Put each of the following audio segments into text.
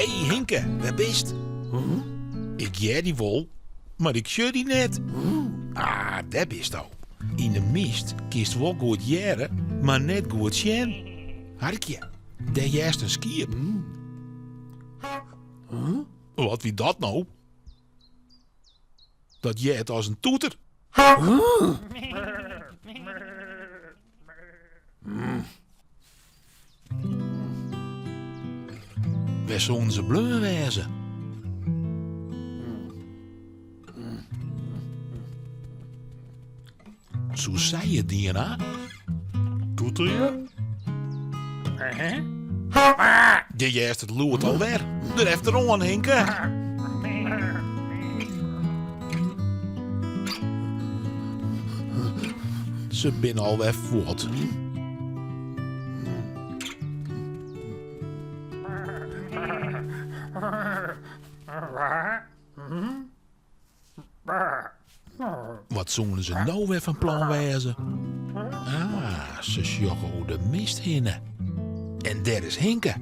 Hey Hinke, wêr bist? Ik hear dy wol, mar ik sjoch dy net. Ah, dêr bisto. Yn de mist kinst wol goed hearre, mar net goed sjen. Harkje, dêr hearst in skiep. Wat wie dat no? Dat heart as in toeter. Wêr soenen se bleaun wêze? Soe sy it dien ha? Toeterje? Dêr hearst it lûd alwer. Der efteroan, Hinke. Se binne alwer fuort. Wat soene se no wer fan plan wêze? Ah, se sjogge oer de mist hinne. En dêr is Hinke.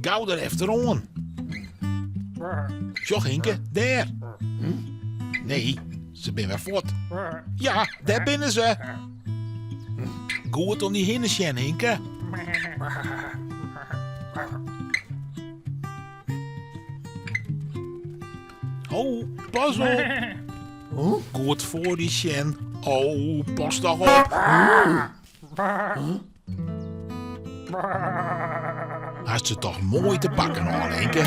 Gau der efteroan. Sjoch Hinke, dêr. Nee, se binne wer fuort. Ja, dêr binne se. Goed om dy hinne sjen, Hinke. Oh, pas op. Goed foar dy sjen. Oh, pas toch op. Hast se toch moai te pakken, hân, Hinke.